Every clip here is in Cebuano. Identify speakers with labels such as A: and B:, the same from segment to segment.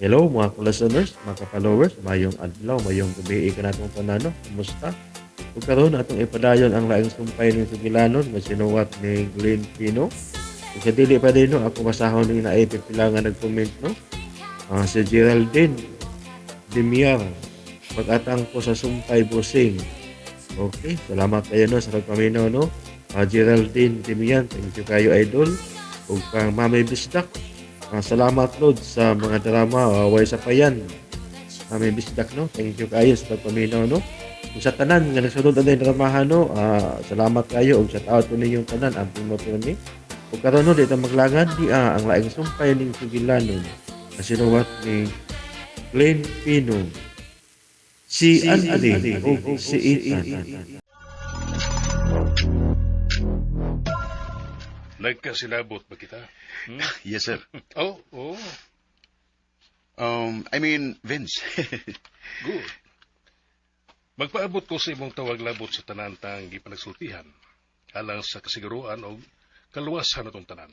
A: Hello mga listeners, mga followers, mayong adlaw, mayong gabi kanatong tanan, no? Kumusta? Ug karon atong ipadayon ang laing sumpay ning sugilanon nga sinuwat ni Glenn Pino. Ug sa dili pa din, no, ako basahon ning naay pipila nga nag-comment, no. Si Geraldine Demiar, pag-atang ko sa sumpay, busing. Okay, salamat kayo, no, sa pagpaminaw, no. Geraldine Demian, thank you kayo, idol. Ug kang Mami Bisdak, salamat Lord sa mga drama, way sa payan. Mami Bisdak, no. Thank you kayo sa pagpaminaw, no. Ug sa tanan nga nagsunod ang dramahan, no, salamat kayo ug shout out ko ninyong tanan, amping mo pirmi. Ug karon, no, di ta maglangan di ang laing sumpay ning sugilanon nga sinuwat ni Glenn Pino. Si Andre ug si Ethan.
B: Nagkasilabot ba kita? Hmm?
C: Yes, sir.
B: Oh.
C: I mean, Vince.
B: Good. Magpaabot ko sa imong tawag labot sa tanan tang gipanagsultihan alang sa kasiguruan og kaluwasan atong tanan.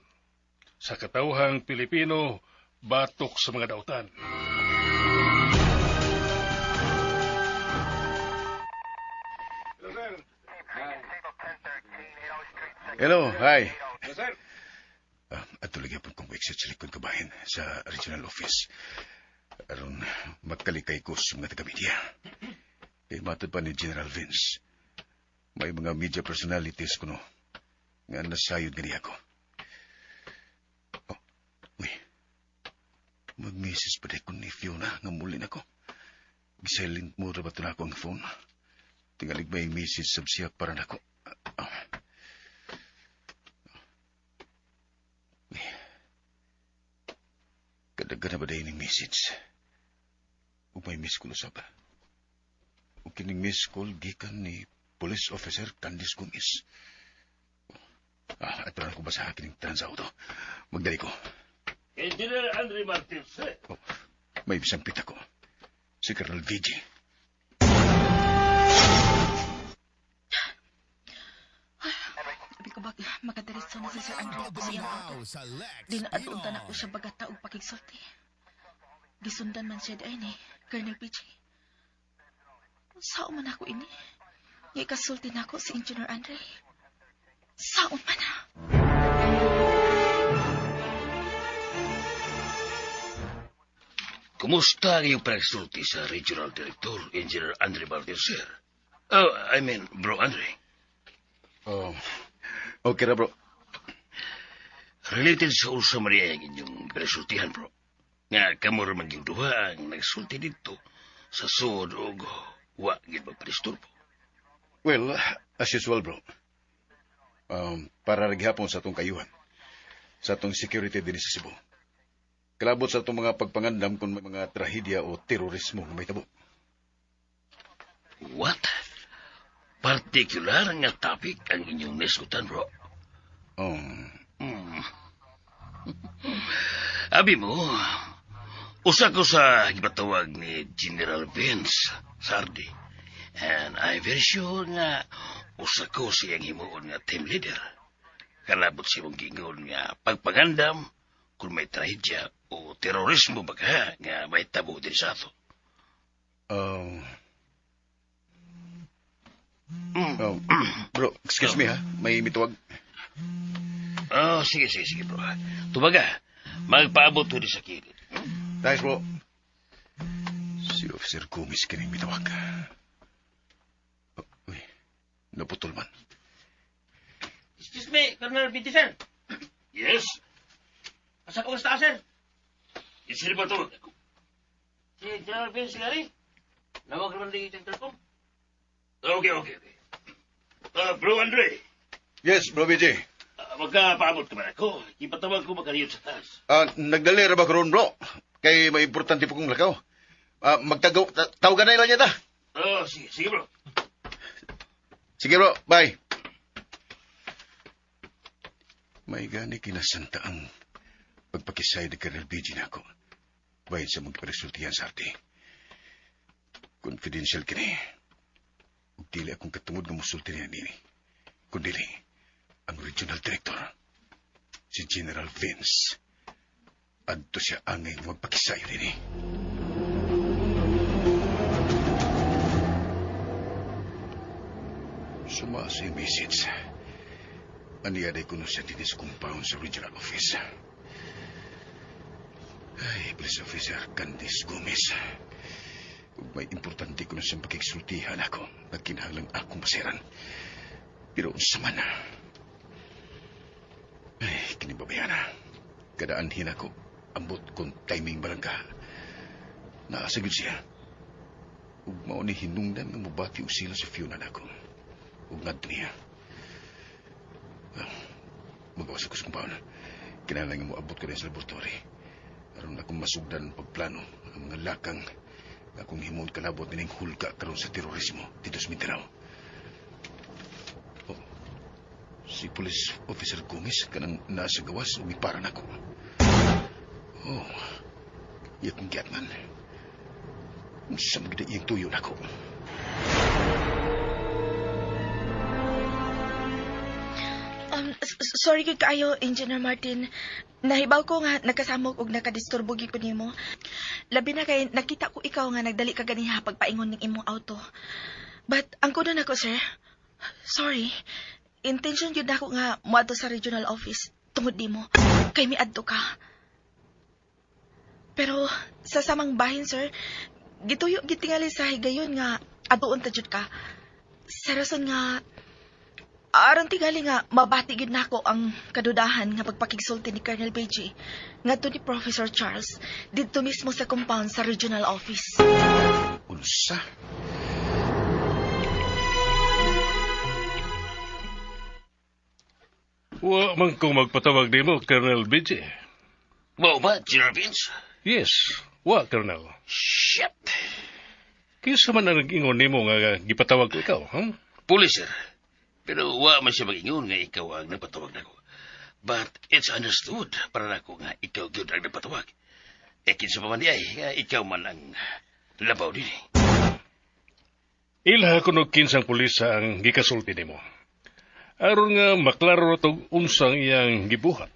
B: Sa katawhang Pilipino, batok sa mga dautan.
C: Hello, hi. Ato lagi pong kong exit sa likod kabahin sa regional office. Aron magkalikay ko sa mga taga-media. Kay matod pa ni General Vince, may mga media personalities kuno nga nasayod gani ako. Oh, uy. Mag-message pa ko ni Fiona nga muli na ko. Gisilent mo ra ba ito na ako ang phone? Tingalig may message sab siya para nako. Uy. Kadaga na ba dahil ning message? Ug may miss call usab. Ug kining miss call gikan ni Police Officer Candice Gomez. Ato na ko basaha kining tanan sa auto. Magdali ko.
D: Engineer Andre Martins, sir.
C: Oh, may bisampit ako. Si Colonel VG.
E: Abi ko ba makadiretso na si Sir Andre sa iyang auto. Di na adunta na ko siya bagata og pakigsulti. Gisundan man siya diay ni Colonel PJ. Saon man ako ini? Nga ikasulti na ako si Engineer Andre. Saon man na?
D: Kumusta ang iyong panagsulti sa Regional Director, Engineer Andre Martins, sir? Oh, I mean, Bro Andre.
C: Oh, okay ra, bro.
D: Related sa usa Maria ang inyong pinagsultihan, bro. Nga kamo ra man yung duha ang nagsulti dito sa sud og wa gid magpadisturbo.
C: Well, as usual, bro. Para gihapon sa atong kayuhan. Sa atong security din sa Cebu. Kalabot sa atong mga pagpangandam kung may mga trahedya o terorismo nga mahitabo.
D: What? Particular nga topic ang inyong nisgutan, bro? Abi mo, usa ko sa gipatawag ni General Vince Sardi. And I'm very sure nga usa ko siyang himuon nga team leader. Kalabot sa imong giingon nga pagpangandam kung may trahedya o terorismo ba ka nga may tabo din sa ato.
C: Oh, bro, excuse me ha. May mituwag.
D: Oh, sige, sige, sige, bro. Tubaga, magpaabot ko di sa kilid.
C: Thanks, bro. Si Officer Gomez kining mitawag. Oh, uy, naputol man.
F: Excuse me, Colonel BT, sir.
D: Yes?
F: Asa ko basta, sir?
D: Yes, sir, ba ito?
F: Si General Vince Gary. Nawag naman di intercom.
D: Okay. Bro Andre,
C: Yes, bro BJ.
D: Magkapaabot ka man ako. Ipatawag ko makariyod sa taas.
C: Nagdali ra ba karon, bro? Kay may importante po kong lakaw. Magtagaw, tawagan na ilan niya ta.
D: Oh, sige, sige, bro.
C: Sige, bro, bye. May gani kinasanta ang pagpakisay ni Colonel BJ na ako. Bahin sa magparesultihan sa arte. Confidential kini. Ug dili akong katungod nga musulti niya nini. Kundili, ang regional director, si General Vince. Adto siya angay nga magpakisayo nini. Suma sa message. Aniya day kuno siya dinhi sa compound sa regional office. Ay, Police Officer Candice Gomez. Ug may importante kuno siyang pakigsultihan ako. Nagkinahanglang akong basiran. Pero unsa man na. Ay, kini babayana. Kadaanhin ako. Ambot kung timing ba lang ka. Naa sa gyud siya. Ug mao ni hinungdan nga mobati og sila sa Fiona nako. Ug ngadto niya. Ah, magawas ako sa compound. Kinahanglan nga moabot ko din sa laboratory. Aron akong masugdan pagplano ang mga lakang nga akong himon kalabot nining hulga karon sa terorismo dito sa Mindanao. Oh, si Police Officer Gomez kanang nasa gawas ug mipara nako. Oh, iya kong giatman. Unsa man gid iyang tuyo nako.
E: Sorry gyud kaayo, Engineer Martin. Nahibaw ko nga nagkasamok og nakadisturbo gyud ko nimo. Labi na kay nakita ko ikaw nga nagdali ka ganiha pagpaingon ning imong auto. But ang kuno nako, sir. Sorry. Intention gyud nako nga moadto sa regional office tungod nimo. Kay miadto ka. Pero sa samang bahin, sir, gituyo gitingali sa higayon nga aduon ta jud ka. Sa rason nga aron tingali nga mabati gyud nako ang kadudahan nga pagpakigsulti ni Colonel BJ ngadto ni Professor Charles didto mismo sa compound sa regional office.
C: Unsa?
B: Wa man ko magpatawag nimo, Colonel BJ.
D: Mao ba, General Vince?
B: Yes, wa, Colonel.
D: Shit!
B: Kinsa man ang nag-ingon nimo nga gipatawag ko ikaw, huh?
D: Police, sir. Pero wa man siya mag-ingon nga ikaw ang napatawag nako. But it's understood para nako nga ikaw gyud ang napatawag. E kinsa pa man di ay, nga ikaw man ang labaw dinhi.
B: Ilha kuno kinsang pulis ang gikasulti nimo. Aron nga maklaro tog unsang iyang gibuhat.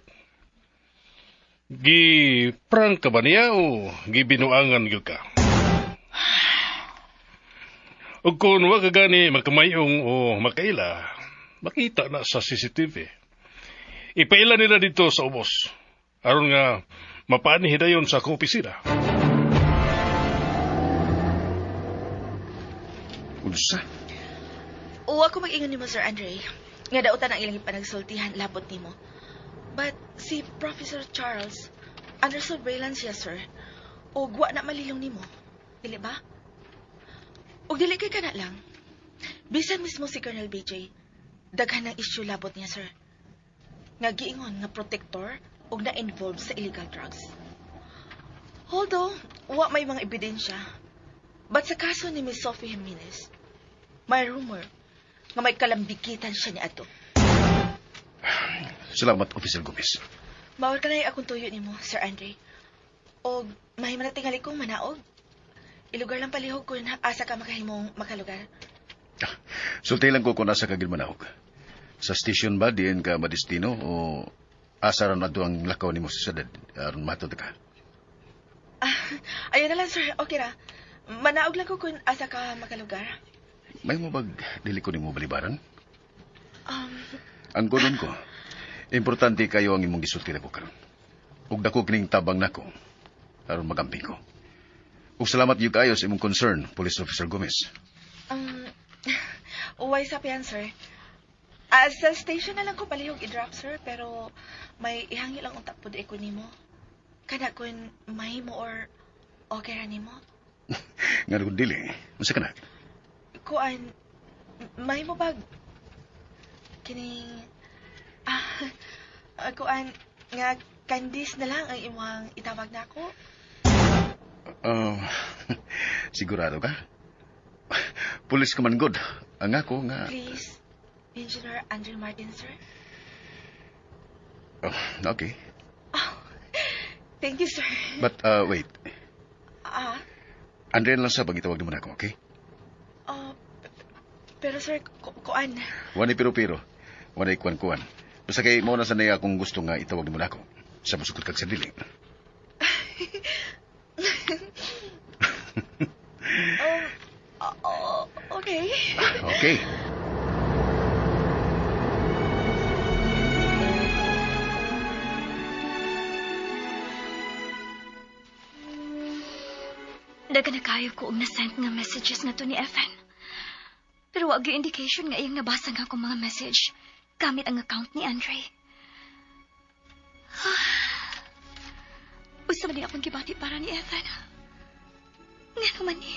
B: Gi-prank ka ba niya o gibinuangan gyud ka? Ug kung wa ka gani makamayong o makaila, makita na sa CCTV. Ipaila nila dito sa ubos. Aron nga mapaani hidayon sa akong opisina.
C: Unsa?
E: Uwa ko mag-ingon nimo, Sir Andre, nga dautan ang ilang panagsultihan labot nimo. But si Professor Charles, under surveillance siya, sir. Ug wa na malilong nimo. Dili ba? Ug dili kay kana lang. Bisan mismo si Colonel BJ, daghan ng issue labot niya, sir. Nga giingon nga protector ug na-involved sa illegal drugs. Although, wa may mga ebidensya. But sa kaso ni Miss Sophie Jimenez, may rumor nga may kalambikitan siya ni ato.
C: Salamat, Officer Gomez.
E: Bawal ka na yung akong tuyo nimo, Sir Andre. Og mahimo na tingali kong manaog. Ilugar lang palihog kung asa ka makahimong makalugar.
C: Ah, sulti lang ko kung asa ka manahog. Sa station ba diin ka madestino o asa ra na ang lakaw nimo sa syudad aron matod ka?
E: Ah, ayun na lang, sir. Okay ra. Manaog lang ko kung asa ka makalugar.
C: May mo bag dili ko nimo balibaran? Ang kunon ko, importante kayo ang imong gisulti nako karon. Ug dako kining tabang nako aron magamping ko. Ug salamat gyud kayo sa imong concern, Police Officer Gomez.
E: Uway sa piyan, sir. Ah, sa station na lang ko palihog i-drop, sir, pero may ihangyo lang unta pud ko nimo. Kana kun mahimo or okay ra nimo?
C: Nga kung dili, unsa ka na?
E: Kuan, mahimo bag kining kuan nga Candice na lang ang imong itawag nako.
C: Oh, sigurado ka? Pulis ka man good. Ang ako nga.
E: Please, Engineer Andre Martin, sir.
C: Oh, okay.
E: Oh, thank you, sir.
C: But wait.
E: Ah,
C: Andre lang sa pag itawag naman ako, okay?
E: Oh, pero sir, kuan.
C: Wani pero-pero. Wani kuan-kuan. Basta kay mo na sanay akong gusto nga itawag mo nako. Sa masukot kag sa dili.
E: Oh, okay.
C: Okay.
G: Daga na kayo ko og nasend nga messages nga to ni Evan. Pero wag yung indication nga iyang nabasa nga akong mga message gamit ang account ni Andre. Usa man ni akong gibati para ni Evan. Nga naman ni.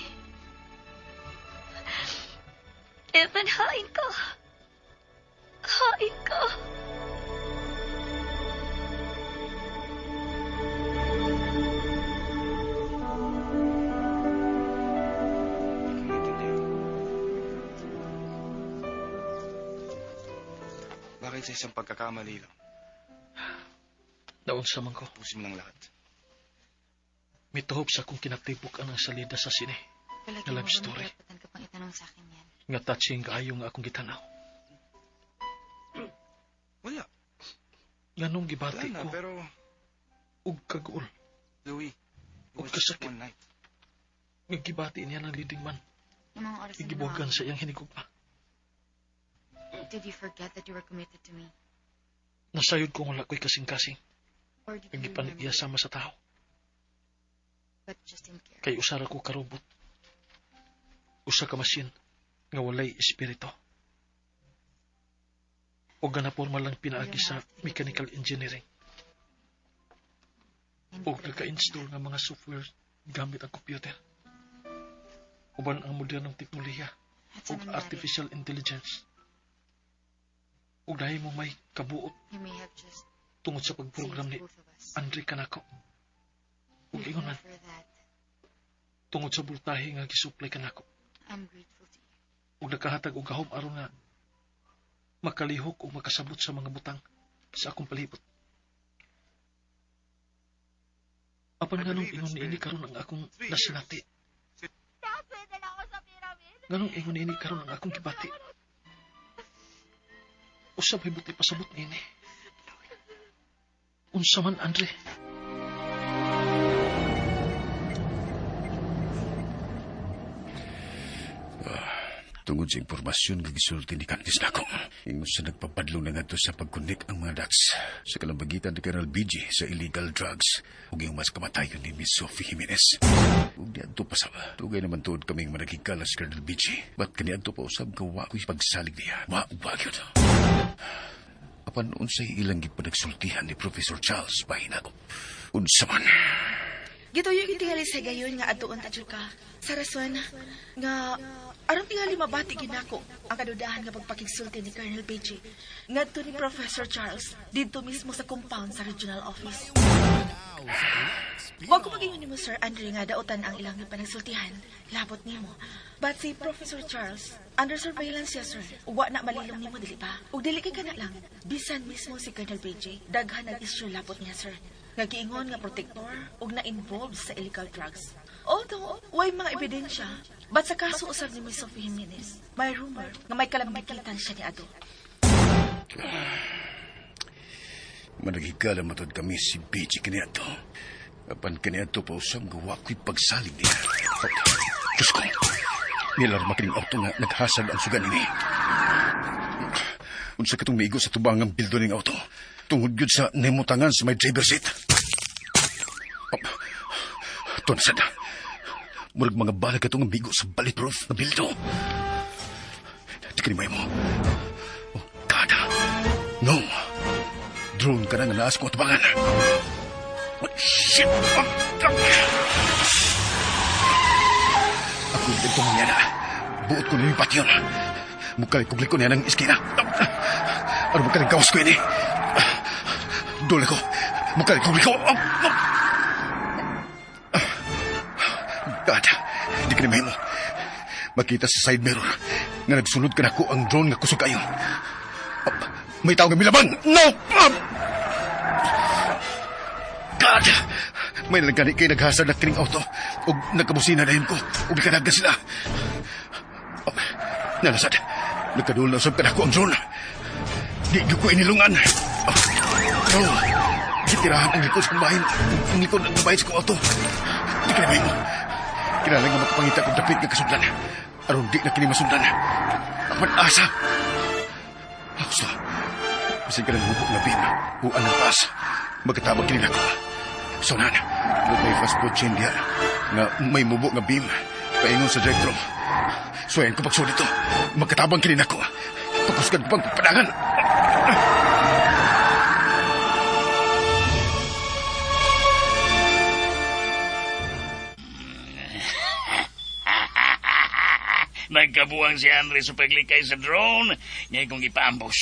G: Evan, hain ka. Hain ka.
H: Bakit sa isang pagkakamali lang,
I: Naunsa man ko.
H: tapusin mo ng lahat?
I: Mituhop sa akong kinatibok ang salida sa sine.
J: Palagi
I: Na
J: mo
I: love
J: ba may
I: story.
J: karapatan ka pang itanong sa akin yan?
I: Nga touching kaayo nga akong gitanaw.
H: Wala.
I: Nganong
H: Wala
I: gibati
H: na,
I: ko
H: pero
I: og kaguol.
H: Louie, it
I: Og
H: was just
I: kasakit.
H: one night.
I: Nga gibati niya ng leading man.
J: Yung mga oras na
I: Gigibuhagan
J: ginawa
I: sa iyang hinigugma.
J: ko, did you forget that you were committed to me?
I: Nasayod ko wala ko'y kasing-kasing.
J: Or did
I: Nga
J: you
I: gipanik
J: remember
I: iya sama sa tao.
J: but just didn't care?
I: Kay usara ko karobot. Usa ka masin nga walay espiritu. O ganaporma lang pinaagi sa mechanical engineering.
J: Hindi
I: O
J: ko
I: nagka-install nga mga software gamit ang computer. Uban ang modernong teknolohiya
J: At sa
I: ug
J: nangyari,
I: artificial intelligence. Ug dahil mo may kabuot
J: you may have just
I: tungod sa pagprogram
J: saved
I: ni
J: both of us.
I: Andre Kanako. Ug
J: Even
I: ingon man
J: for that,
I: tungod sa voltahe nga gisupply kanako.
J: I'm grateful to you.
I: Ug nakahatag og gahom aron nga makalihok ug makasabot sa mga butang sa akong palibot. Apan
H: I
I: nganong
H: believe
I: ingon
H: it's
I: niini
H: been
I: karon ang akong
H: 3
I: nasinati. Nganong ingon niini karon ang akong gibati. Usab may buti pasabot niini. Unsa man, Andre?
C: Tungod sa impormasyon nga gisulti ni Candice nako, ingon sa nagpapadlong na ngadto sa pag-connect ang mga dots sa kalambagitan ni Colonel BG sa illegal drugs ug yung mas kamatayon ni Miss Sophie Jimenez. Ug niadto pa sab. Dugay naman tuod kaming managhigala si Colonel BG. But kaniadto pa usab nga wa ko'y pagsalig niya. Wa wa gyud. Apan unsay ilang gipanagsultihan ni Professor Charles bahin ako. Unsa man.
E: Gituyo gyud tingali sa gayon nga adtuon ta ka. Sa rason nga aron tingali mabati gyud nako ang kadudahan nga pagpakigsulti ni Colonel BG ngadto ni Professor Charles didto mismo sa compound sa regional office. Wa ko mag-ingon nimo Sir Andre nga dautan ang ilang panagsultihan. Labot nimo. But si Professor Charles under surveillance siya sir. Wa na malilong nimo dili ba? Ug dili kay kana lang. Bisan mismo si Colonel BJ daghan nag issue labot niya sir. Nga giingon nga protector ug na-involved sa illegal drugs. Although, way mga ebidensya, but sa kaso usab ni Miss Sophie Jimenez, may rumor nga may kalambikitan siya ni Ado.
C: Managhigala matod kami si BG kaniadto. Apan kaniadto pa usab nga wa ko'y pagsalig niya. Oh, Diyos ko! Nilarma kining auto nga naghasag ang suga nini. Unsa katong miigo sa tubang ang bildo ning auto. Tungod gyud sa nemutangan sa may driver seat. Oh, tunsad. Murag mga bala katong migo sa bulletproof na bildo. Di kini mo. Oh, God. No. Drone ka na nga naas ko atubangan. Oh, shit! Oh, Ako dito niya na. Buot ko nilipat yun. Mukalikog-likod niya ng iskina. Ano magaling gawas ko ini? Dole ko. Mukalikog-likod. Oh, oh. God, di ka ni mo. Makita sa side mirror nga nagsunod ka nako ang drone nga kusog kayo. May tao nga milabang! No! God! May nalagani kay naghasad na kining auto ug nagkabusina na ko ug nakadagan sila. Nalasad. Nagkadul na usab kanako ang drone. Di gyud ko inilungan. No! Gitirahan ang likod sa kong bahin. Ang likod ang bahin sa kong auto. Di ka na mahimo. Kinahanglan nga makapangita kong dapit nga kasudlan. Aron di na kini masundan. Apan asa. Gusto. Bisan ka ng hubog nga beam o anang taas. Magkatabang kini nako. So nan, may fast food chain diha nga may mubo nga beam. Paingon sa drive-thru. Suwayan ko pagsuod dito. Magkatabang kini nako. Pagkusgan ko pang pagpadangan.
D: Nagkabuang si Andre sa paglikay sa drone. Ngayon kong ipaambos.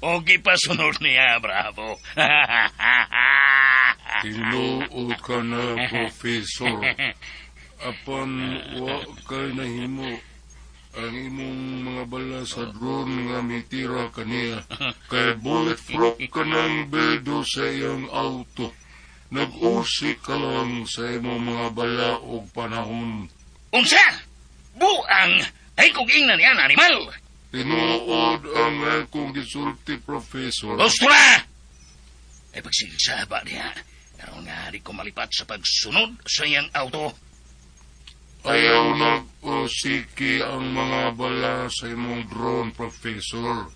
D: O gipasunod niya, bravo.
B: Tinuod ka na, Professor. Apan wa kay nahimo ang imong mga bala sa drone nga mitira kaniya. Kay bulletproof ka ng bildo sa iyang auto. Nag-usi ka lang sa imong mga bala og panahon.
D: Unsa? Buang! Ay kung ingnan yan, animal!
B: Tinuod ang akong gisulti, Professor.
D: Gusto na! Ay pagsigsaba niya. Aron nga di ko malipat sa pagsunod sa iyang auto.
B: Ayaw nag-usiki ang mga bala sa imong drone, Professor.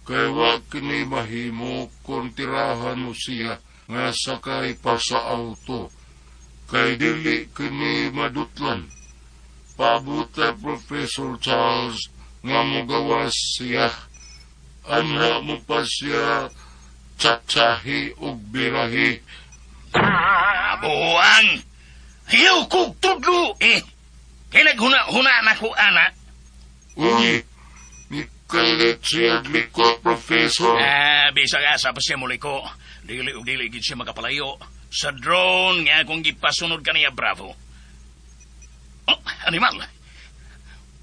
B: Kay wa kini mahimo kung tirahan mo siya nga sakay pa sa auto. Kay dili kini madutlan. Pabuta, Professor Charles, nga mugawas siya. Anha mo pa siya tsatsahi ug birahi.
D: Buang! Ayaw kog tudlo eh! Kaya naghuna-huna na ko, ana.
B: Uy, nikalit siya liko, Professor.
D: Ah, bisag asa pa siya muliko. Dili ug dili gid siya makapalayo. Sa drone nga akong gipasunod kaniya, bravo. Oh, animal.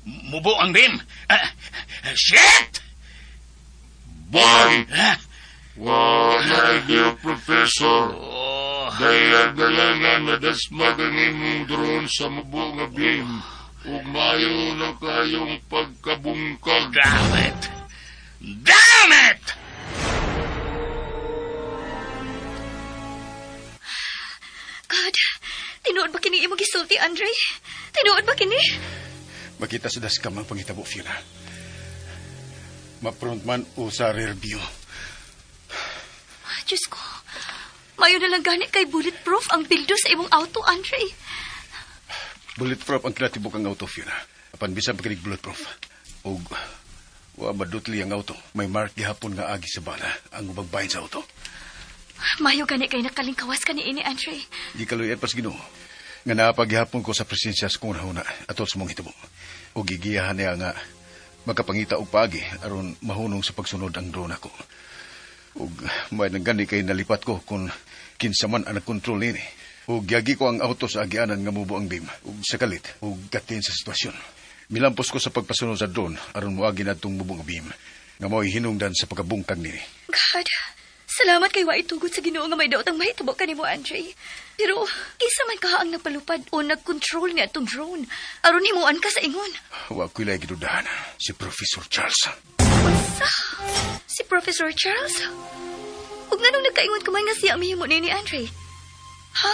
D: Mubo ang beam. Ah, shit!
B: Boy!
D: Ah,
B: Wala dear Professor.
D: oh,
B: Dahil galangan na dasmag ang imong drone sa mubo nga beam. Ug mayo na kayong pagkabungkag.
D: Damn it! Damn it!
G: God, tinuod ba kini imong gisulti, Andre? Tinuod ba kini?
C: Makita sa dashcam ang pangitabo, Fiona. Ma-front man o sa rear view.
G: Ah, Diyos ko. Mayo na lang gani kay bulletproof ang bildo sa imong auto, Andre.
C: Bulletproof ang kinatibuk ang auto, Fiona. Apan bisan pa kinig bulletproof. Og wa madutli ang auto. May mark gihapon nga agi sa bala ang ubang bahin sa auto.
G: Mayo gani kay nakalingkawas ka ni ini, Andre.
C: Gikaluyan pas Ginoo. Nga napaghihapon ko sa presensya sa kong huna atol sa mong hitabo. O gigiyahan niya nga makapangita og paagi aron mahunong sa pagsunod ang drone ako. Ug may nang gani kay nalipat ko kung kinsa man ang nagkontrol nini. Ug yagi ko ang auto sa agianan nga mubo ang beam ug sa kalit ug katin sa sitwasyon. Milampos ko sa pagpasunod sa drone aron moagi nadtong mubo nga beam nga mao'y hinungdan sa pagkabungkag nini.
G: God, salamat kay wa itugot sa Ginoo nga may daot ang mahitabo kanimo, Andre. Pero kinsa man kaha ang nagpalupad o nagkontrol ni atong drone aron himuan ka sa ingon.
C: Wa ko'y lahi gidudahan si Professor Charles.
G: Unsa? Si Professor Charles? Ug nganong nagkaingon ka man nga siya ang mihimo ni Andre? Ha?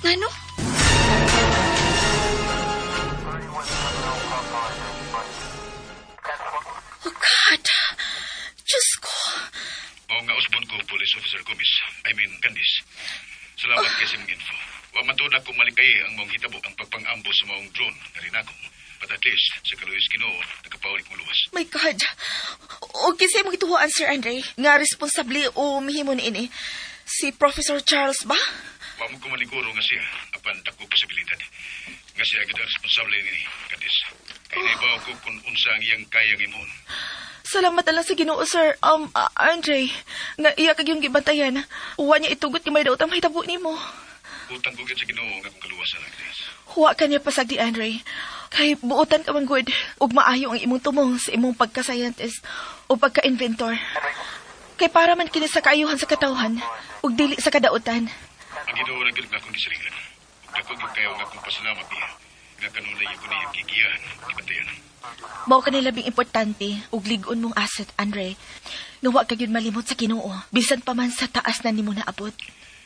G: Ngano? Oh God! Diyos ko!
C: Mao nga usbon ko, Police Officer Gomez. I mean, Candice. Salamat kay sa imong info. Wa man tuod ako malikay ang maong hitabo ang pagpang-ambo sa maong drone nga rinako. But at least, sa kaluoy Ginoo, nakapauli kong luwas.
E: My God! O kinsa imong gituohan, Sir Andre, nga responsable o mihimo ni ini? Si Professor Charles ba?
C: Wa mo ko maliguro nga siya, apan dako posibilidad. Nga siya gid ang responsable nini, Candice. Kay naibaw ko kung unsa ang iyang kayang imon.
E: Salamat na lang sa Ginoo, Sir. Andre, nga iya kag yung gibantayan. Uwa niya itugot nga may daot ang mahitabo nimo.
C: Utang ko gyud sa Ginoo nga akong kaluwasan, Candice.
E: Huwa ka niya pasagdi, Andre. Kay buotan ka man gud ug maayo ang imong tumong sa imong pagka-scientist o pagka-inventor. Kay para man kini sa kaayuhan sa katawhan ug dili sa kadautan.
C: Ang Ginoo ra gyud nga akong gisaligan. Ug dako gyud kayo nga akong pasalamat niya. Nga kanunay ko niya gigiyahan, gibantayan.
E: Mao ka labing importante ug lig-on mong asset, Andre. Nga wa ka gyud malimot sa Ginoo, bisan pa man sa taas na nimo naabot.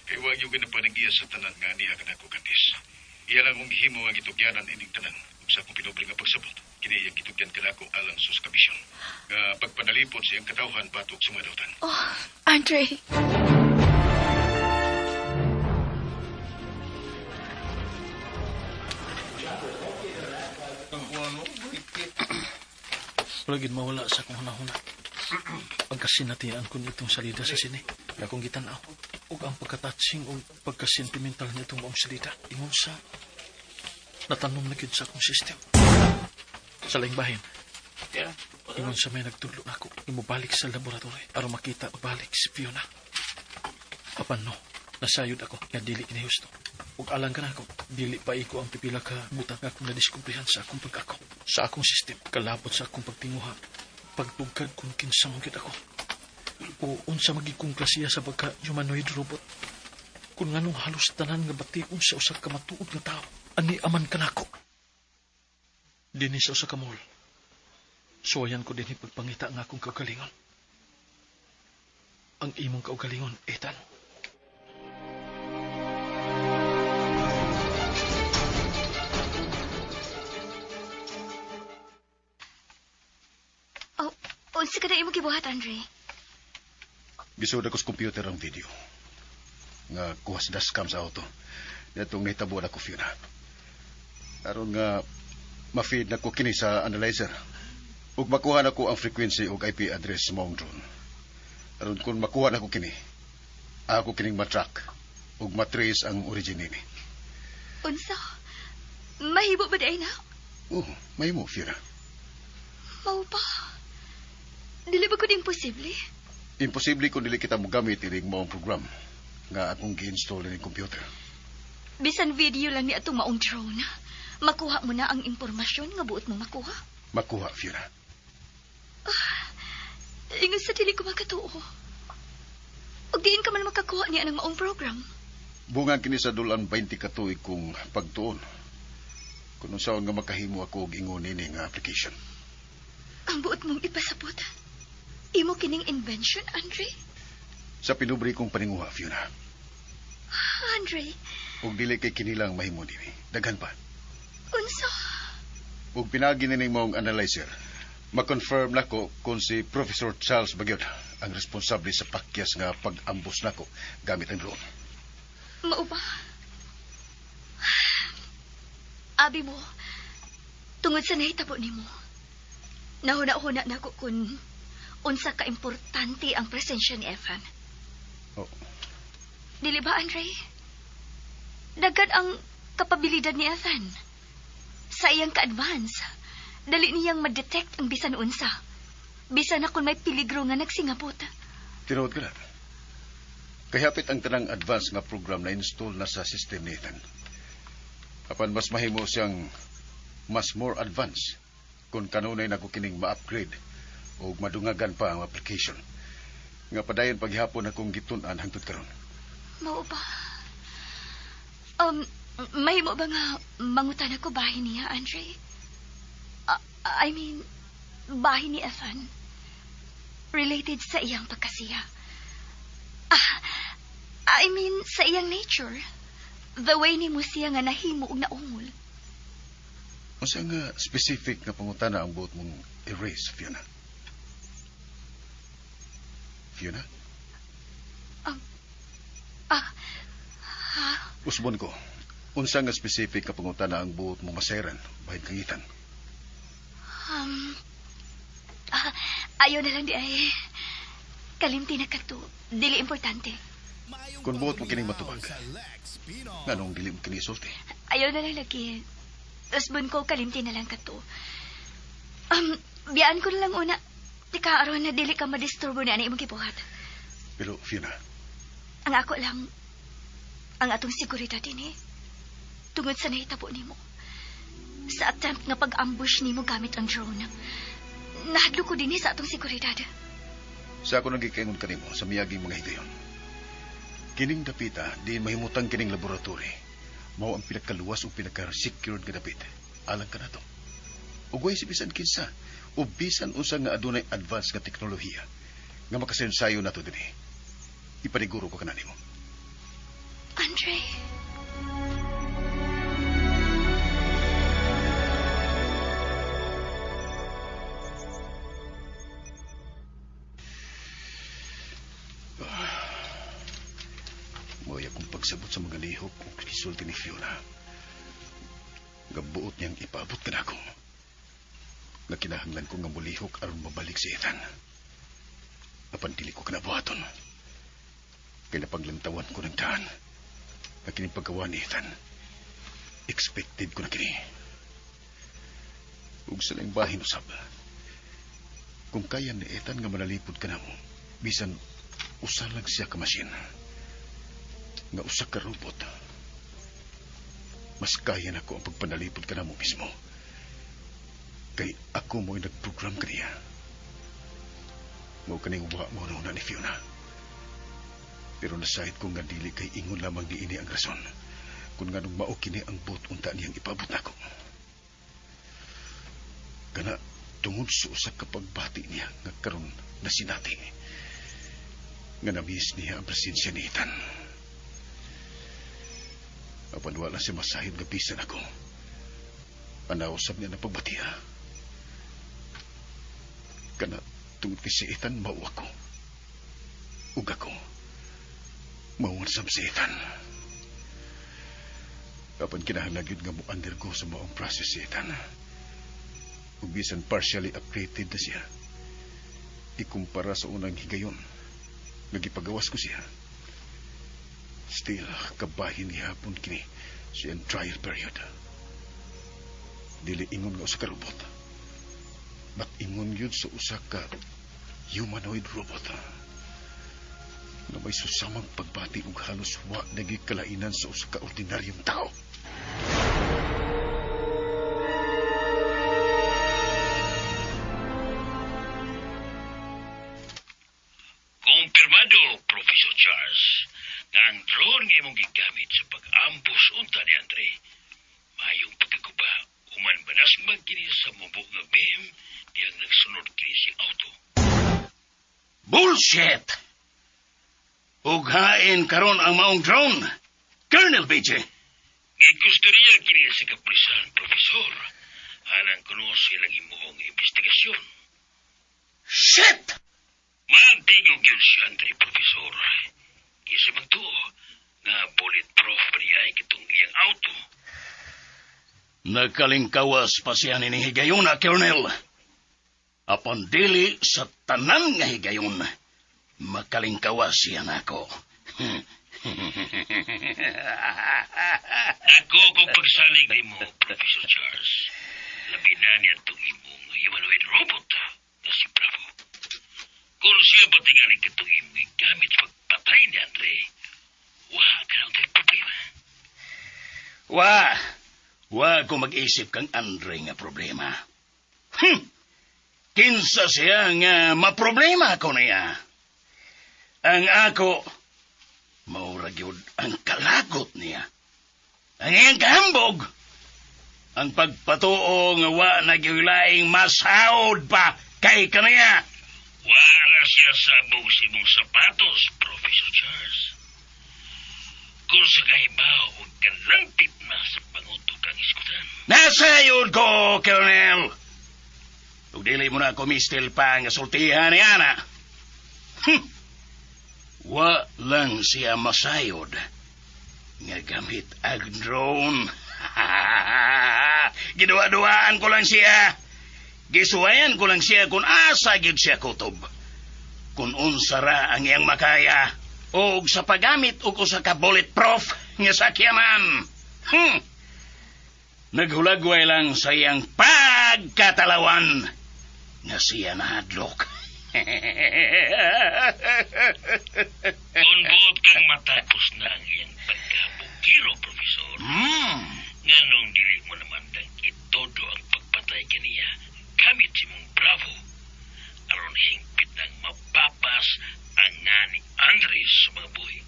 C: Kay wa yung ginapanagya sa tanan nga niya kanako Candice. Iya lang akong gihimo nga gitugyanan ining tanan ug sa akong pinobre nga pagsabot. Kini iyang gitugyan kanako alang sa kabisyon. Nga pagpanalipod sa iyang katawhan batok sa mga dautan.
E: Oh, Andre.
I: Wala gid mawala sa akong hunahuna. Pagkasinatian ko nitong salida sa sine, akong gitanaw. Ug ang pagka-touching ug pagka-sentimental nitong maong salida, ingon sa natanom na gyud sa akong system. Sa laing bahin, ingon sa may nagtudlo nako, imobalik sa laboratory aron makita pagbalik si Fiona. Apan no, nasayod ako nga dili kini husto. Ug alang kanako, dili pa iko ang pipila ka butang nga akong nadiskubrihan sa akong pag-ako, sa akong system, kalabot sa akong pagtinguha, pagtugkad kung kinsa man gyud ako. O unsa magig kong klasiya sa pagka humanoid robot. Kung nganong halos tanan nga bation sa usa ka matuod nga tawo, ani aman kanako. Dinhi sa usa ka mall. Suwayan ko dinhi pagpangita nga akong kaugalingon. Ang imong kaugalingon, Ethan.
G: Oh, unsa ka na imong gibuhat, Andre?
C: Gisud ako sa computer ang video. Nga kuha sa dashcam sa auto. Natong nahitabo na ko, Fiona. Aron nga ma-feed na ko kini sa analyzer. Ug makuha na ko ang frequency ug IP address sa maong drone. Aron kung makuha na ko kini, ako kining matrack ug matrace ang origin nini.
G: Unsa? Mahimo ba day na?
C: Oh, mahimo, Fiona.
G: Mao pa. Dili ba gud imposible?
C: Imposible kung dili kita mogamit ining maong program nga akong gi-install ining computer.
G: Bisan video lang ni atong maong drone, makuha mo na ang impormasyon nga buot mo makuha.
C: Makuha, Fiona.
G: Ingon sa dili ko makatuo. Ug diin ka man makakuha niya ng maong program.
C: Bunga kini sa dulan 20 ka tuig kong pagtuon. Kung unsaon nga makahimo ako og ingon nini nga application.
G: Ang buot mong ipasabot. Imo kining invention, Andre?
C: Sa pinubre kong paninguha, Fiona.
G: Andre,
C: Ug dili kay kinilang mahimo nini. Daghan pa.
G: unsa?
C: Ug pinagi nining maong analyzer, ma-confirm nako kung si Professor Charles Bagyot ang responsable sa pakyas nga pag-ambus nako gamit ang drone.
G: Mao ba? Abi mo, tungod sa nahitabo nimo, nahuna-huna nako kung unsa ka-importante ang presensya ni Evan.
C: Oh.
G: Dili ba, Andre? Daghan ang kapabilidad ni Ethan. Sa iyang ka-advance, dali niyang ma-detect ang bisan unsa. Bisan na kung may peligro nga nagsingabot.
C: Tinuod ka na. Kay hapit ang tanang advance nga program na install na sa system ni Ethan. Apan mas mahimo siyang mas more advance kung kanunay nako kining ma-upgrade o madungagan pa ang application. Nga padayon paghihapon akong gitun-an hangtod karon.
G: Mao ba? Mahimo ba nga mangutan ako bahin niya, Andre? I mean, bahin ni Ethan. Related sa iyang pagkasiya. I mean, sa iyang nature. The way ni mo siya nga nahimo og naungol.
C: Unsa nga specific nga pangutana ang buot mong i-raise, Fiona? Fiona?
G: Ha?
C: Usbon ko. Unsa nga specific nga pangutana ang buot mong masayran bahin kang Ethan?
G: Ayaw na lang di ay. Kalimti na kato. Dili importante.
C: Kung buot mo kining matubag, nganong dili mo kini isulti?
G: Ayaw na lang lagi. Usbon ko, kalimti na lang kato. Biyaan ko na lang una. Tika, aron na dili ka madisturbo na ani imong gibuhat.
C: Pero, Fiona,
G: Ang ako lang, ang atong seguridad dinhi. Tungod sa nahitabo nimo. Sa attempt nga pag-ambush nimo gamit ang drone. Nahadlok ko dinhi sa atong seguridad.
C: Sa ako nagikaingon kanimo sa miyaging mga higayon. Kining dapita, di mahimutang kining laboratory. Mao ang pinakaluwas o pinaka-secured nga dapit. Alang ka na to. Ug way si bisan kinsa o bisan unsa nga adunay advance nga teknolohiya nga makasayon-sayon nato dinhi. Ipaniguro ko kana nimo.
G: Andre.
C: Mo'y akong pagsabot sa mga lihok o gisulti ni Fiona. Nga buot niyang ipaabot ka nako. Nga kinahanglan ko nga mulihok aron mabalik si Ethan. Apan dili ko kanabuhaton. Kay napaglantawan ko ng daan. Nga kining paggawa ni Ethan. Expected ko na kini. Ug sa laing bahin usab. Kung kaya ni Ethan nga manalipod ka namo, bisan usa lang siya ka machine. Nga usa ka robot. Mas kaya nako ang pagpanalipod ka namo mismo. Kay ako mo'y nagprogram kaniya. Mao kaning wa mo na ni Fiona. Pero nasahit ko nga dili kay ingon lamang niini ang rason. Kung nganong mao kini ang buot unta niyang ipaabot nako. Kana tungod sa usa ka pagbati niya nga karon nasinati. Nga na-miss niya ang presensya ni Ethan. Apan wala siya masahid nga bisan ako. Anausap niya na pagbatiya. Kana tungod kay si Ethan mao ako. Ug ako mao sab si Ethan. Apan kinahanglan gyud nga mo-undergo sa maong process si Ethan. Ug bisan partially upgraded na siya. Ikumpara sa unang higayon, nga gipagawas ko siya. Still, kabahin gihapon kini sa iyang trial period. Dili ingon nga usa ka robot. But ingon yun sa usa ka humanoid robot. Nga may susamang pagbati ug halos wa nagikalainan sa usa ka ordinaryong tao.
D: Kumpirmado, Professor Charles, nga ang drone nga imong gigamit sa pag-ambus unta ni Andre. Mayong pagkaguba, human banasmag kini sa mubo nga beam diyang nagsunod kini si auto. Bullshit! Ughain karon ang maong drone, Colonel BJ. Gikusturiya kini sa kapulisan, Profesor. Alang kuno sa ilang imuhong investigasyon. Shit! Maantigog yun si Andre, Profesor. Kisa man to, nga bulletproof pa niya ay kitong iyang auto. Nagkalingkawas pa siya ni higayona, Colonel. Apan dili sa tanan nga higayon, makalingkawas siya nako. Ako kung pagsalig ni mo, Professor Charles. Labi na niya itong imong humanoid robot na si Bravo. Kung siya ba tingaling kitong imong gamit sa pagpatay ni Andre, wa ka na tayo problema. Wa ko mag-isip kang Andre nga problema. Kinsa siya nga maproblema ko niya. Ang ako, maura gyud ang kalagot niya. Ang iyang kahambog, ang pagpatuo nga wa na gyud laing masahod pa kay kaniya. Wala siya sabog sa imong sapatos, Professor Charles. Kung sa kahibaw, huwag ka langpit na sa pangutok ang iskutan. Nasayod ko, Colonel! Ug dili mo na ako mistil pa nga sultihan ni Ana. Wa lang siya masayod nga gamit ang drone. Giduwa-duwaan ko lang siya. Gisuwayan ko lang siya kung asa gyud siya kutob. Kung unsa ra ang iyang makaya og sa paggamit og usa ka bulletproof nga sakyanan. Naghulagway lang sa iyang pagkatalawan nga siya nahadlok. Kung buot kang matapos na ang iyang pagkabukiro, Profesor, nganong dili mo naman dang itodo ang pagpatay kaniya gamit si mong Bravo, aron hingpit nang mapapas ang nga ni Andres sa mga buhi.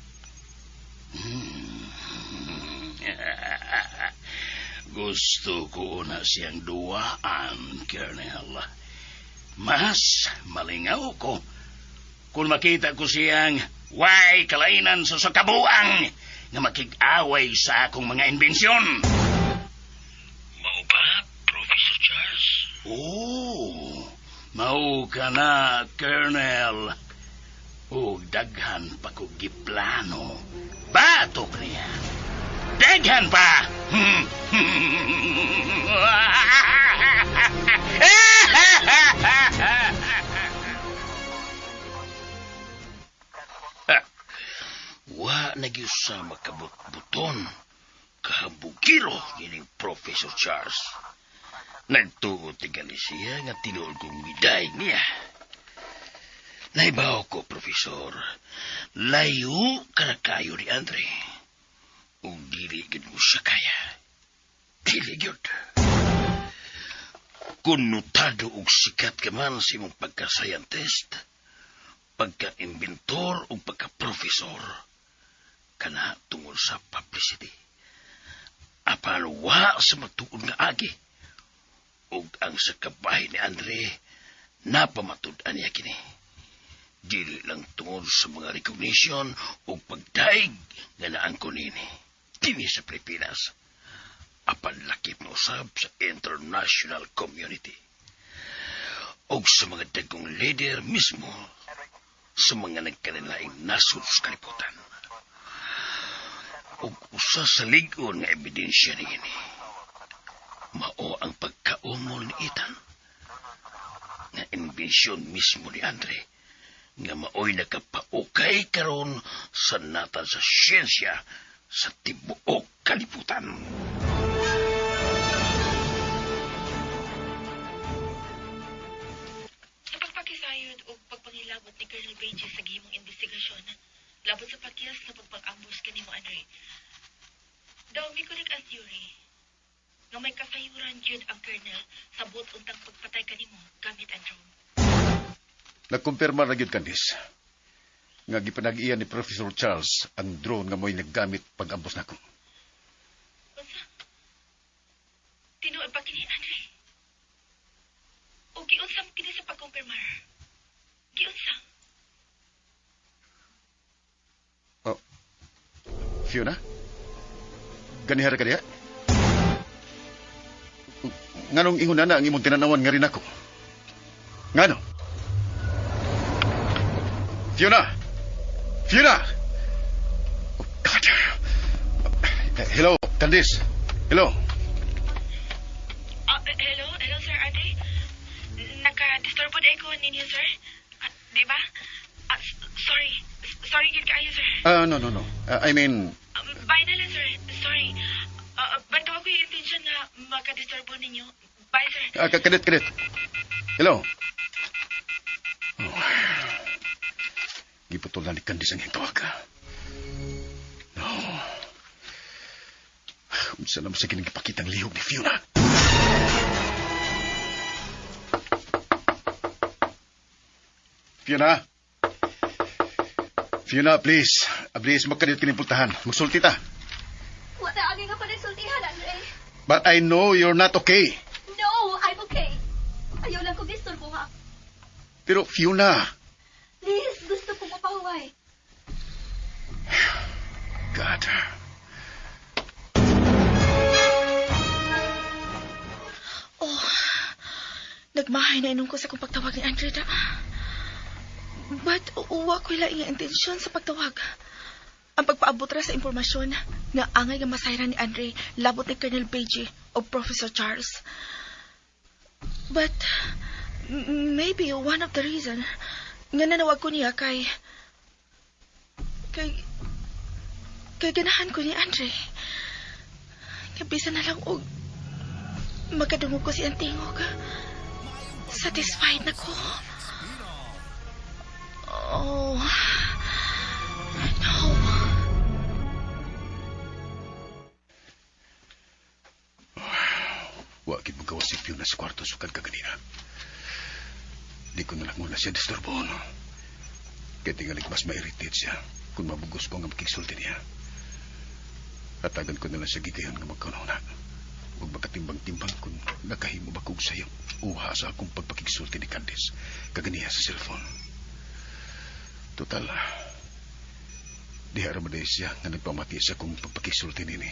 D: Gusto ko na siyang duwaan, Colonel. Mas malingaw ko kung makita ko siyang way kalainan sa kabuang nga makig-away sa akong mga imbensyon. Mao ba, Professor Charles? Oo, mao ka na, Colonel. O daghan pa ko giplano. Batok niya. Daghan pa! Wa na gyud sa makabutbuton kahabugiro kining Professor Charles. Nagtuo tingali siya nga tinuod kong midaig niya. Naibaw ko, Profesor. Layo ka na kayo ni Andre. Ug dili gyud mo siya kaya. Dili gyud. Kung notado og sikat ka man sa imong pagka-scientist, pagka-inventor o pagka-profesor, kana tungod sa publicity. Apan wa sa matuod nga agi. Ug ang sa kabahin ni Andre, napamatud-an niya kini. Dili lang tungod sa mga recognition o pagdaig nga naangko nini. Dini sa Pilipinas. Apan lakip na usab sa international community. Og sa mga dagkong leader mismo sa mga nagkanilaing nasod sa kalibutan. Og usa sa lig-on nga ebidensya niini. Mao ang pagkaumol ni Ethan. Nga imbensyon mismo ni Andre nga maoy nakapaukay karon sa natan sa siyensya sa tibuok kalibutan.
E: Sa pagpakisayod o pagpangilabot ni Colonel Pages sa gihimong investigasyon, labot sa pakyas na pagpag-ambush kanimo, Andre. Daw mikulik ang theory nga may kasayuran jud ang Colonel sa buot untang pagpatay kanimo gamit ang drone.
C: Nagkumpirma na gyud, Candice, nga gipanag-iya ni Professor Charles ang drone nga mo'y naggamit pag-ambos nako.
E: Unsa? Tinuod ba kini, Andre? O giunsa mo kini sa pagkumpirmar? Giunsa?
C: Oh. Fiona? Ganihara ka diha? Nganong ingon na ang imong tinanawan nga rin ako? Ngano? Fiona! Fiona! Oh, God. Hello, Candice. Hello.
E: Hello? Hello, Sir Andre? Naka-disturbo na ko ninyo, sir? Di ba? Sorry. Sorry, gid kaayo, sir.
C: No. I mean...
E: Bye na lang, sir. Sorry. But wa ko'y intention nga maka-disturbo ninyo. Bye, sir.
C: Kadit. Hello. Oh. Giputol na ni Candice ang iyang tawag. No. Unsa naman sa kinagipakitang lihok ni Fiona? Fiona? Fiona, please. Please, magkadit kining pultahan. Magsulti ta.
G: Wala agi nga panagsultihan, Andre.
C: But I know you're not okay.
G: No, I'm okay. Ayaw lang kong disturbo ha.
C: Pero Fiona...
G: Please, gusto kong mapahuway.
C: God.
E: Oh, nagmahay na inom ko sa kong pagtawag ni Andre da. But uwa ko'y laing nga intensyon sa pagtawag. Ang pagpaabot ra sa impormasyon nga angay nga masayran ni Andre labot ni Colonel Beji o Professor Charles. But maybe one of the reason nga nanawag ko niya kay ganahan ko ni Andre. Nga bisan na lang og makadungog ko siyang tingog. Satisfied na ko. Oh, no.
C: Wa gid mo gawas si Fiona sa kwarto sukad kaganina. Di ko na lang muna siya disturbon. Kaya tingalig mas ma-irritate siya kung mabugos ko nga makigsulti niya. Hatagan ko na lang siya gigayon nga magkauna-una. Ug makatimbang-timbang kung nakahimo ba kog sayop uha sa akong pagpakigsulti ni Candice kaganiha sa cellphone. Total, diha ra man siya nga nagpamati sa akong pagpakisulti nini.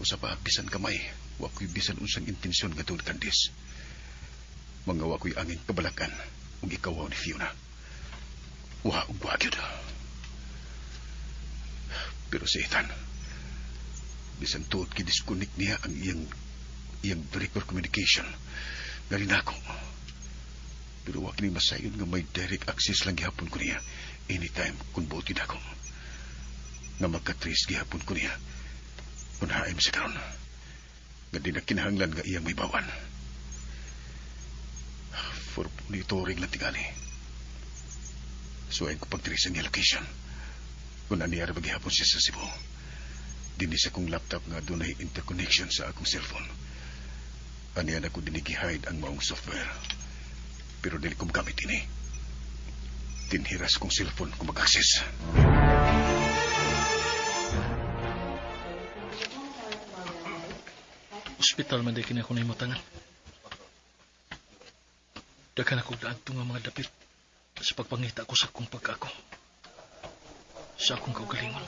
C: Usa pa, bisan kamay, wa ko'y bisan unsang intensyon nga tuod Candice. Mga wa ko'y angin kabalakan ug ikaw ni Fiona. Wa ug wa gyud. Pero si Ethan, bisan tuod ki-disconnect niya ang iyang director communication nga nako. Pero wa kini masayon nga may direct access lang gihapon ko niya anytime kung buotin ako. Nga magka-trace gihapon ko niya kung haim sa karon. Nga di na kinahanglan nga iyang may bawan. For monitoring lang tingali. So ay ko pag-trace ang location. Kung aniya ra gihapon siya sa Cebu. Dinhi sa akong laptop nga dunay interconnection sa akong cellphone. Aniya na ko dinhi gi-hide ang maong software. Pero dili ko magamit ini. Dinhira sa akong cellphone kung mag-access.
I: Ospital man di kini ako nahimutangan. Daghan ako naadto nga mga dapit sa pagpangita ko sa akong pagkaako. Sa akong kaugalingon.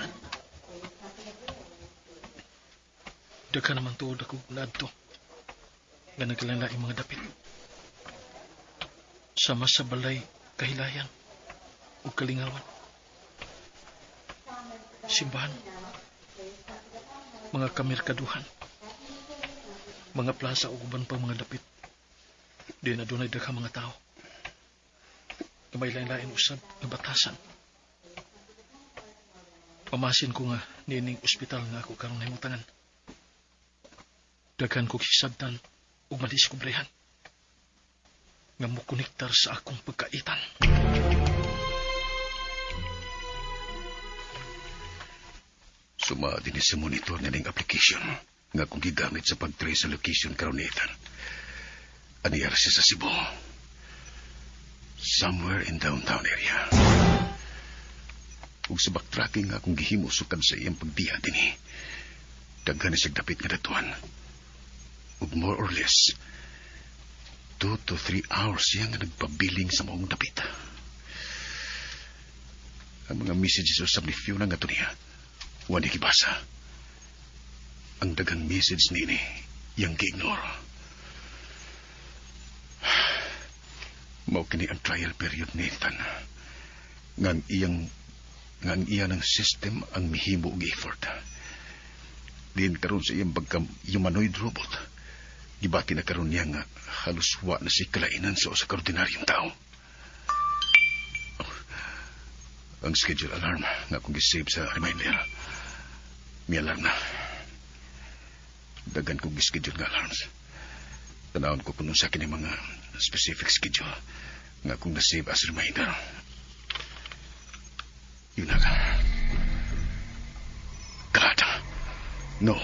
I: Daghan naman tuod ako naadto nga nagkalain mga dapit. Sama sa balay, kahilayan ug kalingawan. Simbahan, mga kamerkaduhan, mga plaza ug uban pang mga dapit. Di na dunay daghang mga tao. Nga may lain-lain usab nga batasan. Pamasin ko nga niining ospital nga ako karon nahimutangan. Daghan ko hisabtan ug madiskubrehan nga mokonektar sa akong pagkaitan.
C: Suma din sa monitor na ning application nga akong gigamit sa pag-trace sa location karon ni Ethan. Aniyar siya sa Cebu. Somewhere in downtown area. Ug sa backtracking nga akong gihimo sukad sa iyang pagbiya dinhi. Daghan ni siyang dapit nga datuan. Ug more or less, 2 to 3 hours siya nga nagpabiling sa maong dapit. Ang mga messages usab ni Fiona nga to niya, wa ni gibasa. Ang daghang message niini, iyang gi-ignore. Mao kini ang trial period ni Ethan. Nga ang iya ng system ang mihimo og effort. Diin karon sa iyang pagka humanoid robot, gibati na karon niya nga halos wa na si kalainan sa usa ka ordinaryong tao. Oh, ang schedule alarm nga akong gi-save sa reminder. May alarm na. Daghan kong gi-schedule nga alarms. Tanawon ko kung unsa kini mga specific schedule nga akong na-save as reminder. Yun na ka. God, no.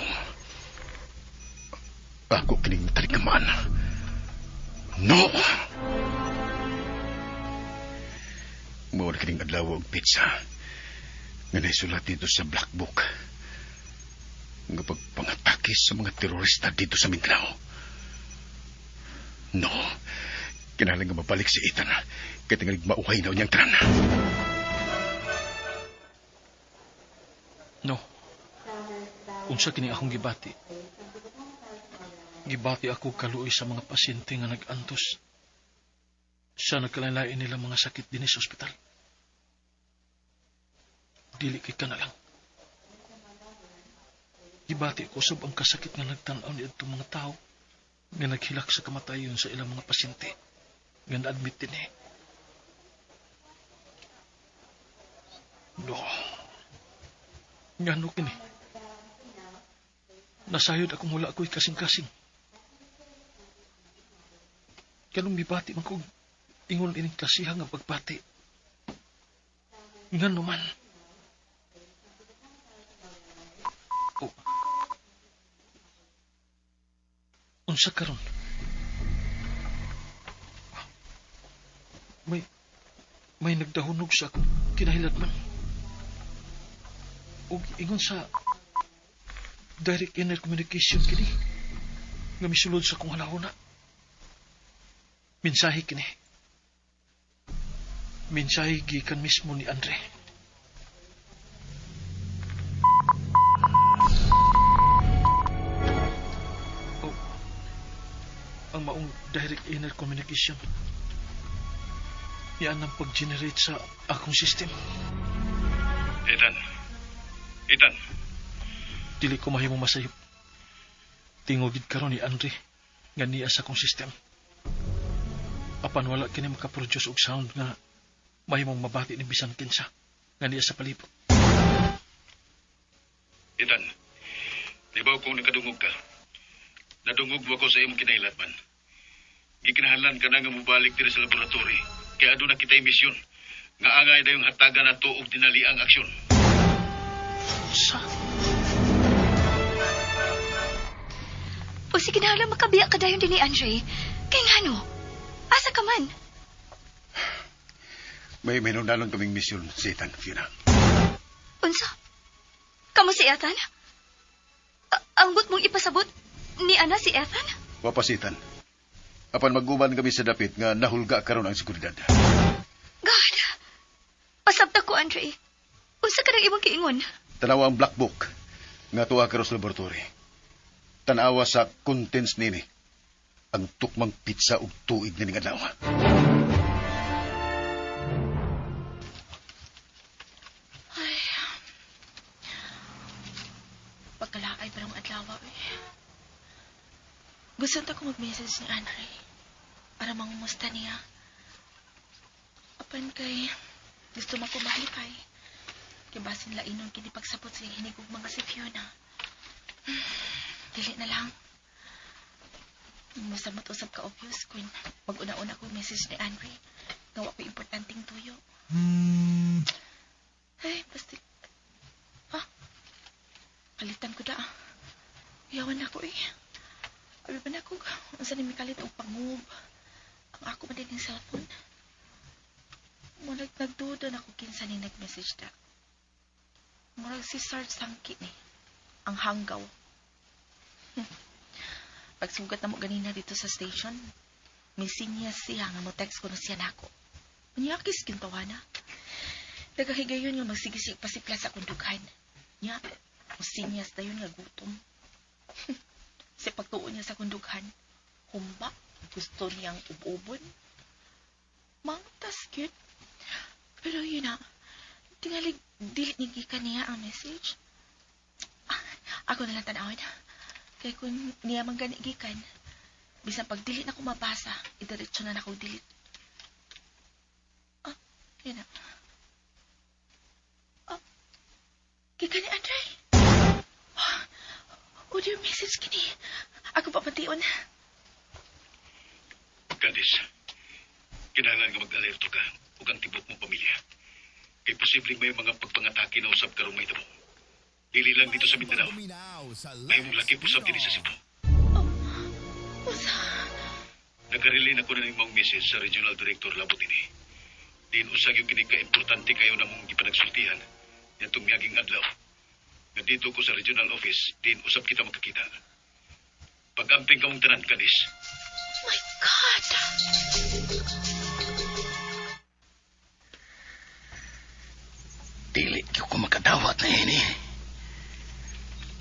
C: Ako kining talikaman. No! Mawala kining adlaw og pizza nga naisulat dito sa Black Book nga pagpangatake sa mga terorista dito sa Mindanao. No. Kinahanglan nga mabalik si Ethan kay tingalig mauhay na niyang tanan.
I: No. Unsa kini akong gibati? Gibati ako kaluoy sa mga pasyente nga nag-antos sa nagkalain-lain nila mga sakit dinhi sa ospital. Dili kay kana lang. Gibati ko sab ang kasakit nga nagtan-aw ni adtong mga tawo nga naghilak sa kamatayon sa ilang mga pasyente nga na-admit dinhi. No. Ngano kini? Nasayod akong wala ako'y kasing-kasing. Kanong mibati man kog ingon ining klasiha nga pagbati. Ngano man? Oh. Unsa karon? May nagdahunog sa akong kinahiladman. Og ingon sa Direct inner communication kini. Nga misulod sa kong halahuna. Mensahe kini. Mensahe gikan mismo ni Andre. Oh, ang maong direct inner communication. Yan ang pag-generate sa akong system.
C: Ethan. Ethan.
I: Dili ko mahimong masayop. Tingog gid karon ni Andre nga niya sa akong system. Apan wala kini makaproduce og sound nga mahimong mabati ni bisan kinsa nga niya sa palibot.
C: Ethan. Di ba kung nakadungog ka? Nadungog mo ako sa imong kinailatman. Gikinahanglan ka na nga mobalik diri sa laboratory. Kaya aduna kita'y misyon. Nga angay dayong hatagan nato og dinaliang aksyon.
I: Sa?
G: O sige na lang makabiya ka dayon din ni Andre. Kay ngano? Asa ka man?
C: May minundanon kaming misyon si Ethan, Fiona.
G: Unsa? Kamo si Ethan? Ang but mong ipasabot ni Ana si Ethan?
C: Wa pa si Ethan. Apan mag-uban kami sa dapit nga nahulga karon ang seguridad.
G: God! Pasabta ko, Andre. Unsa ka nang imong kiingon?
C: Tanawa ang black book nga tuwa karon sa laboratory. Tanawa sa contents nini. Ang tukmang pizza ug tuig nining adlaw.
E: Ay. Pagkalaay pa ng adlaw, eh. Gusto ta ko mag-message ni Andre para mangumusta niya. Apan kay gusto man ko mahalipay. Kay basin lainon kini pagsapot sa hinigog mga si Fiona. Dili na lang. Musamot usab ka obvious kun mag-una-una ko message ni Andre. Nga wa ko importanteng tuyo. Ay, basta. Ah, palitan ko da. Yawan na ko eh. Abi ba na ko, unsa ni mikalit og pangub. Ang ako man din yung cellphone. Murag nagduda na ko kinsa ni nag-message da. Murag si Sarge Sangki ni. Ang hanggaw. Pagsugat na mo ganina dito sa station, may sinyas siya nga mo text ko na siya nako. Manyakis kintawana. Nagahigayon nga magsigisig pasipla sa akong dughan. Nya, mo sinyas dayon nga gutom. Sa pagtuon niya sa akong dughan, humba, gusto niyang ububon. Mangtas cute. Pero yun na, tingali, dili niya gikan niya ang message. Ah, ako na lang tanawin. Kaya kung niya man gani gikan, bisan pag dili na ko mabasa, idiretso na na ko delete. Ah, yun na. Ah, gikan ni Andre. Ah, audio message kini. Ako papation.
C: Candice, kinahanglan nga mag-alerto ka ug ang tibok mong pamilya. Kay posibleng may mga pagpangatake na usab karong may tabo. Dili lang dito sa Mindanao. May mong laki usab dinhi sa Cebu.
E: Usa.
C: Nakarelay na ko na nimong message sa Regional Director labot ini. Diin usag yung kini ka-importante kayo na mong gipanagsultihan niadtong miaging adlaw. Nga dito ko sa Regional Office, diin usab kita makakita. Pag-amping kamong tanan, Candice.
E: My God!
D: Dili ko makadawat na ini.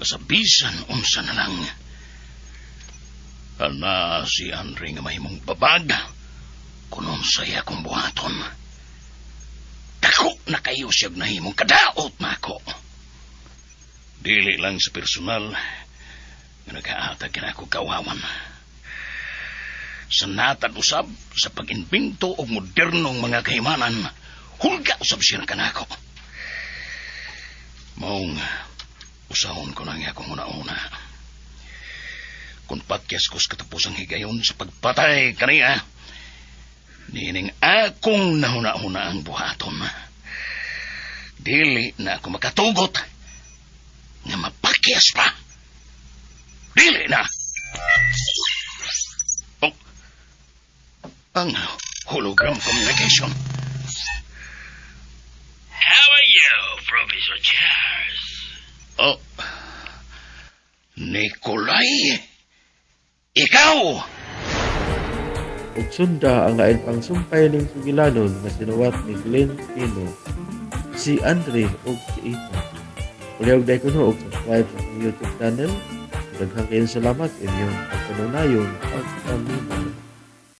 D: Sa bisan unsa na lang. Ana si Andre nga mahimong babag. Kung unsay akong buhaton. Dako na kayo siyag nahimong kadaot na ako. Dili lang sa personal nga nagaatag na ako kawawan. Sa natad usab sa pag-imbento og modernong mga kahimanan, hulga usab siya kanako. Maong usahon ko na nga akong una-una. Kung pakyas ko sa katapusang higayon sa pagpatay kaniya, nining akong nahuna-huna ang buhaton. Dili na ako makatugot nga mapakyas pa. Dili na. Oh, ang hologram communication.
F: How are you, Professor Charles?
D: Oh. Nikolai! Ikaw!
A: Ug sunda ang lain pang sumpay ning sugilanon nga sinuwat ni Glenn Pino, si Andre ug si Ethan. Palihog dai kuno og subscribe sa akong YouTube channel. Daghang kayong salamat inyong pagkanunayon pagpaminaw.